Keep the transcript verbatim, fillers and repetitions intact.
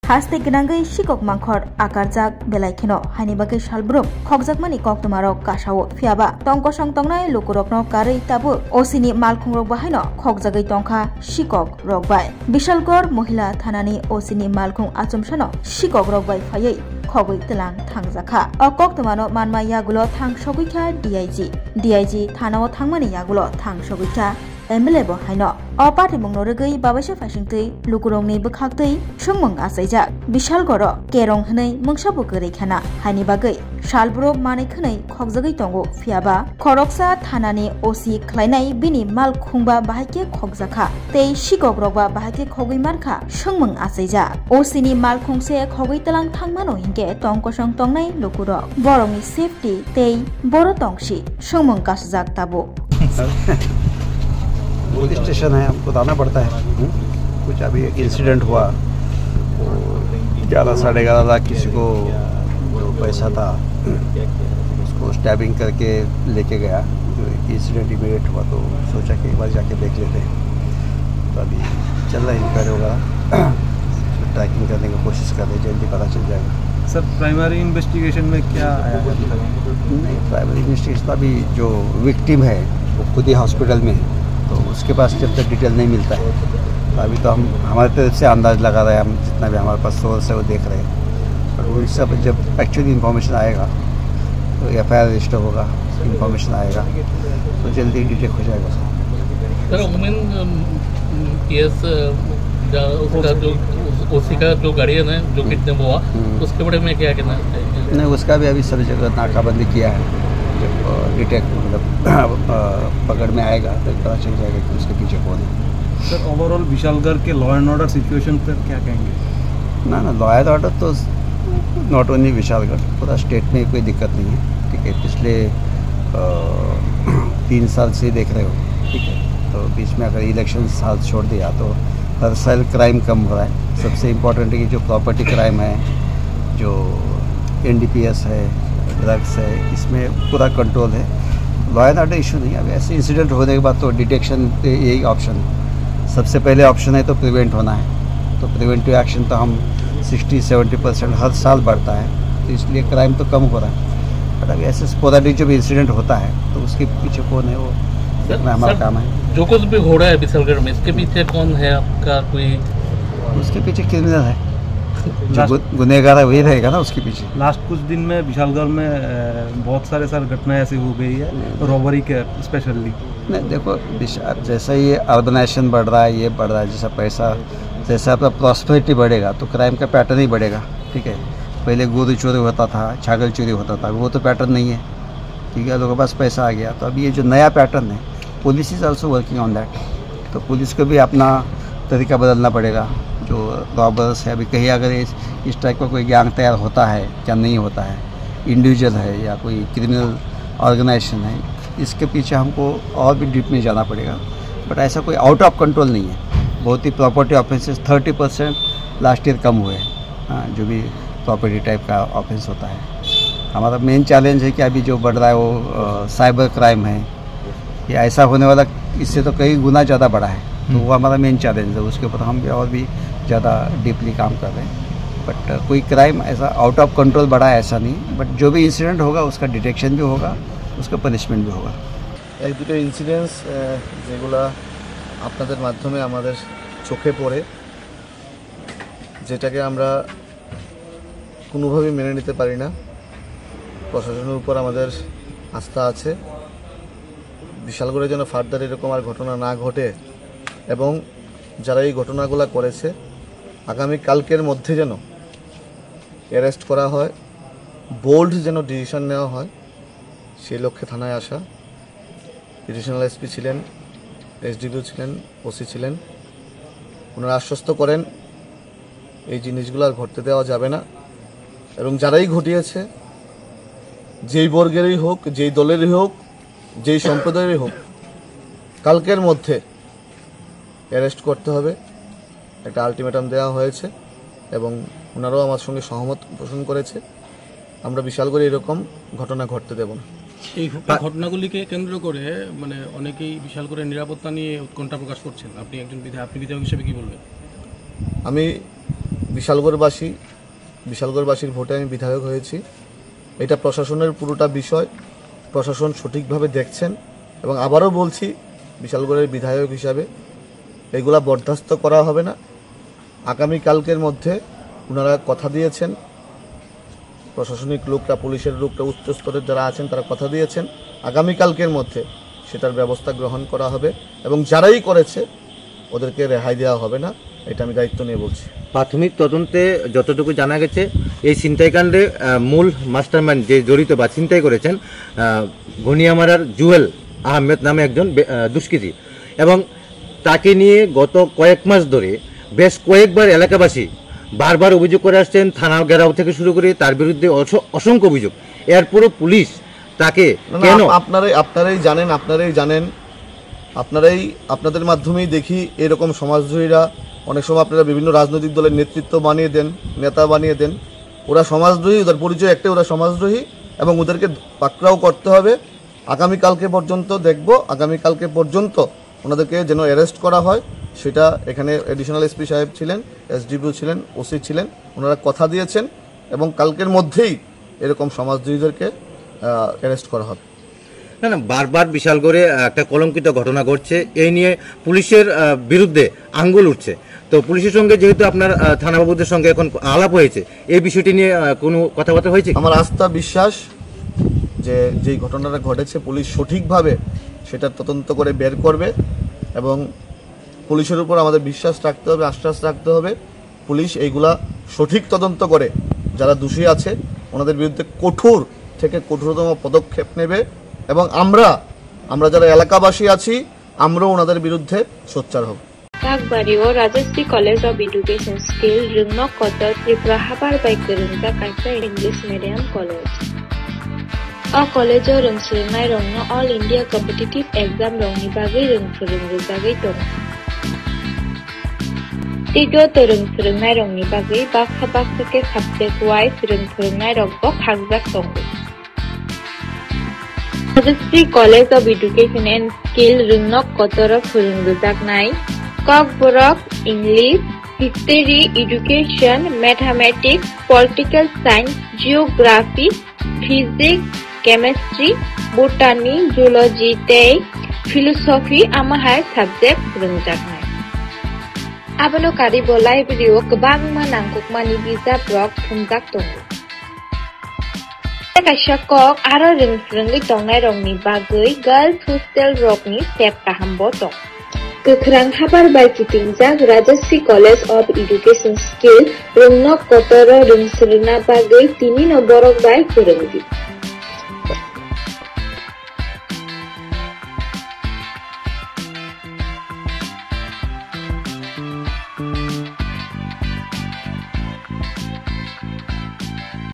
Haste gwnangwi sikok mangkhor akarjak belai kheno haini bagwi salbrum khokjakmani koktwmarok kasao. Phiyaba tongkosong tongnai lukurokno karwi tabuk O C ni malkhungrok bahaino khokjagwi tongkha sikok rok bai. Bishalgarh Mohila Thanani O C ni malkhung achomsano sikok rok bai phaiwi khogwi tlang thangjakha. O koktwmano manma yagulo thang sogwi kha D I G. D I G thanao thangmani yagulo thang sogwi kha M L A bo haino. O patimungno rwgwi babaisa phaisingtwi lukurokni bwkhaktwi swngmung achaijak. Bishalgarh o Kerong hwnwi mungsa bo kwrwi khana, haini bagwi salbrum manwi khwnwi khokjagwi tongo, phiyaba khoroksa thanani O C khlainai bini mal khungba bahai khe khokjakha tei sikokrokba bahai khe khogwi mankha swngmung achaijak. O C ni mal khungse khogwi tlang thangmano hinkhe tongkosong tongnai lukurok borokni safety tei boro tongsi swngmung kasijak tabuk. Police station है, हमको जाना पड़ता है। कुछ अभी एक इंसिडेंट हुआ, तो ग्यारह, साढ़े ग्यारह लाख किसी को जो पैसा था, उसको स्टैबिंग करके लेके गया। जो एक इंसिडेंट इमीडिएट हुआ, तो सोचा कि एक बार जाके देख लेते हैं। तो अभी चल रहा है इंक्वायरी वगैरह, ट्रैकिंग करने की कोशिश कर रहे हैं, जल्दी पता चल जाएगा। सर, प्राइमरी इन्वेस्टिगेशन में क्या आया है अभी तक? नहीं, प्राइमरी इन्वेस्टिगेशन तो अभी जो विक्टिम है, वो खुद ही हॉस्पिटल में है, तो उसके पास जब तक डिटेल नहीं मिलता है, तो अभी तो हम हमारे तरफ से अंदाज लगा रहे हैं, हम जितना भी हमारे पास सोर्स है, वो देख रहे हैं। पर उन सब जब एक्चुअली इन्फॉर्मेशन आएगा, तो एफ आई आर रजिस्टर होगा, इन्फॉर्मेशन आएगा, तो जल्दी डिटेक्ट हो जाएगा sir. Sir, women P S, उसका जो, उस, उसी का जो गार्डियन है, जो किडनैप हुआ, हम्म। उसके बारे में क्या कहना चाहिए? नहीं, उसका भी अभी सभी जगह नाकाबंदी किया है। जब डिटेक्ट, मतलब, अ, पकड़ में आएगा, तो पता चल जाएगा कि उसके पीछे कौन है। सर, ओवरऑल विशालगढ़ के लॉ एंड ऑर्डर सिचुएशन पर क्या कहेंगे? ना ना, लॉ एंड ऑर्डर तो नॉट ओनली विशालगढ़, पूरा स्टेट में कोई दिक्कत नहीं है। ठीक है, पिछले अ, तीन साल से देख रहे हो, ठीक है, तो बीच में अगर इलेक्शन साल छोड़ दिया, तो हर साल क्राइम कम हो रहा है। सबसे इम्पोर्टेंट है कि जो प्रॉपर्टी क्राइम है, जो एन डी पी एस है, ड्रग्स है, इसमें पूरा कंट्रोल है। लॉ एंड ऑर्डर इशू नहीं है। अब ऐसे इंसिडेंट होने के बाद तो डिटेक्शन यही ऑप्शन है। सबसे पहले ऑप्शन है तो प्रिवेंट होना है, तो प्रिवेंटिव एक्शन तो हम सिक्सटी सेवेंटी परसेंट हर साल बढ़ता है, तो इसलिए क्राइम तो कम हो रहा है। बट अभी ऐसे स्पोराडिक जब इंसिडेंट होता है, तो उसके पीछे कौन है, वो सर, देखना हमारा सर, काम है। जो कुछ भी हो रहा है विशालगढ़ में, इसके पीछे कौन है आपका कोई? उसके पीछे क्रिमिनल है, जो लास्ट- गु- गुनहगार है, वही रहेगा ना उसके पीछे। लास्ट कुछ दिन में विशालगढ़ में अ, बहुत सारे सर घटनाएं ऐसी हो गई है, रॉबरी के स्पेशली। नहीं, देखो, विश-, जैसा ये अर्बनाइजेशन बढ़ रहा है, ये बढ़ रहा है, जैसा पैसा, जैसा आपका प्रॉस्पेरिटी बढ़ेगा, तो क्राइम का पैटर्न ही बढ़ेगा। ठीक है, पहले गोरू चोरी होता था, छागल चोरी होता था, वो तो पैटर्न नहीं है। ठीक है, लोगों के पास पैसा आ गया, तो अब ये जो नया पैटर्न है, police is also working on that. तो पुलिस को भी अपना तरीका बदलना पड़ेगा। जो रॉबर्स है, अभी कहीं अगर इस, इस टाइप का कोई गैंग तैयार होता है या नहीं होता है, इंडिविजुअल है या कोई क्रिमिनल ऑर्गेनाइजेशन है, इसके पीछे हमको और भी डीप में जाना पड़ेगा। बट ऐसा कोई आउट ऑफ कंट्रोल नहीं है। बहुत ही property offences thirty percent last year कम हुए हैं। हाँ, जो भी प्रॉपर्टी टाइप का ऑफेंस होता है। हमारा मेन चैलेंज है कि अभी जो बढ़ रहा है, वो साइबर क्राइम है। ये ऐसा होने वाला, इससे तो कई गुना ज़्यादा बड़ा है। तो वो हमारा मेन चैलेंज है, उसके ऊपर हम भी और भी ज़्यादा डीपली काम कर रहे हैं। बट कोई क्राइम ऐसा आउट ऑफ कंट्रोल बढ़ा है, ऐसा नहीं। बट जो भी इंसिडेंट होगा, उसका डिटेक्शन भी होगा, उसका पनिशमेंट भी होगा। এক দুটো ইনসিডেন্টস যেগুলা আপনাদের মাধ্যমে আমাদের চোখে পড়ে, যেটাকে আমরা কোনোভাবেই মেনে নিতে পারি না। প্রশাসনের উপর আমাদের আস্থা আছে, বিশালগড়ে যেন ফার্দার এরকম আর ঘটনা না ঘটে এবং যারা এই ঘটনাগুলো করেছে আগামী কালকের মধ্যে যেন অ্যারেস্ট করা হয়, বোল্ড যেন ডিসিশন নেওয়া হয়, সেই লক্ষ্যে থানায় আসা। এডিশনাল এসপি ছিলেন, এসডিপিও ছিলেন, ওসি ছিলেন, ওনারা আশ্বস্ত করেন এই জিনিসগুলো আর ঘটতে দেওয়া যাবে না। এবং যারাই ঘটিয়েছে, যেই বর্গেরই হোক, যেই দলেরই হোক, যেই সম্প্রদায়েরই হোক, কালকের মধ্যে অ্যারেস্ট করতে হবে, একটা আলটিমেটাম দেওয়া হয়েছে এবং ওনারাও আমার সঙ্গে সহমত পোষণ করেছে। আমরা বিশালগড়ে এরকম ঘটনা ঘটতে দেব না। এই ঘ- এই ঘটনাগুলিকে কেন্দ্র করে মানে অনেকেই বিশালগড়ের নিরাপত্তা নিয়ে উৎকণ্ঠা প্রকাশ করছেন। আপনি একজন বিধায়ক, আপনি বিধায়ক হিসেবে কি বলবেন? আমি বিশালগড়বাসী, বিশালগড়বাসীর ভোটে আমি বিধায়ক হয়েছি। এটা প্রশাসনের পুরোটা বিষয়, প্রশাসন সঠিকভাবে দেখছেন। এবং আবারও বলছি, বিশালগড়ের বিধায়ক হিসাবে এগুলা বরদাস্ত করা হবে না। আগামীকালকের মধ্যে ওনারা কথা দিয়েছেন, প্রশাসনিক লোকরা, পুলিশের লোকরা, উচ্চ স্তরের যারা আছেন, তারা কথা দিয়েছেন, আগামীকালকের মধ্যে সেটার ব্যবস্থা গ্রহণ করা হবে এবং যারাই করেছে ওদেরকে রেহাই দেওয়া হবে না, এটা আমি দায়িত্ব নিয়ে বলছি। প্রাথমিক তদন্তে যতটুকু জানা গেছে, এই ছিনতাইকাণ্ডে, আহ, মূল মাস্টারমাইন্ড যে জড়িত বা ছিনতাই করেছেন, আহ, গনিয়ামারার জুয়েল আহমেদ নামে একজন বে-, আহ, দুষ্কৃতী, এবং তাকে নিয়ে গত কয়েক মাস ধরে বেশ কয়েকবার এলাকাবাসী বারবার অভিযোগ করে আসছেন, থানা ঘেরাও থেকে শুরু করে তার বিরুদ্ধে অস-, অসংখ্য অভিযোগ। এরপরও পুলিশ তাকে না, না, কেন? আপ-, আপনারাই, আপনারাই জানেন, আপনারাই জানেন, আপনারাই, আপনাদের মাধ্যমেই দেখি এরকম সমাজদ্রোহীরা অনেক সময় আপনারা বিভিন্ন রাজনৈতিক দলের নেতৃত্ব বানিয়ে দেন, নেতা বানিয়ে দেন। ওরা সমাজদ্রোহী, ওদের পরিচয় একটাই, ওরা সমাজদ্রোহী এবং ওদেরকে পাকড়াও করতে হবে। আগামীকালকে পর্যন্ত দেখব, আগামীকালকে পর্যন্ত ওনাদেরকে যেন অ্যারেস্ট করা হয়, সেটা এখানে অ্যাডিশনাল এসপি সাহেব ছিলেন, এসডিপিও ছিলেন, ওসি ছিলেন, ওনারা কথা দিয়েছেন এবং কালকের মধ্যেই এরকম সমাজদ্রোহীদেরকে, আহ, অ্যারেস্ট করা হবে। না, না, বারবার বিশালগড়ে, আহ, একটা কলঙ্কিত ঘটনা ঘটছে, এই নিয়ে পুলিশের, আহ, বিরুদ্ধে আঙ্গুল উঠছে। তো পুলিশের সঙ্গে যেহেতু আপনার, আহ, থানাবাবুদের সঙ্গে এখন আলাপ হয়েছে, এই বিষয়টি নিয়ে, আহ, কোনো কথাবার্তা হয়েছে কি? আমার আস্থা বিশ্বাস যে যেই ঘটনাটা ঘটেছে, পুলিশ সঠিকভাবে সেটা তদন্ত করে বের করবে এবং পুলিশের উপর আমাদের বিশ্বাস রাখতে হবে, আশ্বাস রাখতে হবে। পুলিশ এইগুলা সঠিক তদন্ত করে যারা দোষী আছে ওনাদের বিরুদ্ধে কঠোর থেকে কঠোরতম পদক্ষেপ নেবে এবং আমরা, আমরা যারা এলাকাবাসী আছি, আমরাও ওনাদের বিরুদ্ধে সোচ্চার হব। Kakbari o Rajashree College of Education skill rwngnok kotor Tripura habar bai kwrwngjak kaisa English medium college. O college o rwng swrwngnairokno All India competitive exam rokni bagwi rwng phwrwng rwjagwi tongo. Tei joto rwng phwrwngnairokni bagwi baksa baksa khe subject wise rwng phwrwngnairokbo khakjak tongo. Rajashree College of Education and Skill rwngnok kotoro phwrwng rwjaknai Kokborok, English, History, Education, Mathematics, Political Science, Geography, Physics, Chemistry, Botany, Zoology tei Philosophy, amo hai subject phwrwngjaknai. Abono karwi bo library o kwbangma nangkukmani bijap rok thumjak tongo. Kaisa kok aro rwng phwrwngwi tongnairokni bagwi girls hostel rokni sep kaham bo tong. Kwkhwrang habar bai kitingjak Rajashree College of Education skill rwngnok kotoro rwng swrwngna bagwi tinino borok bai kwrwngdi.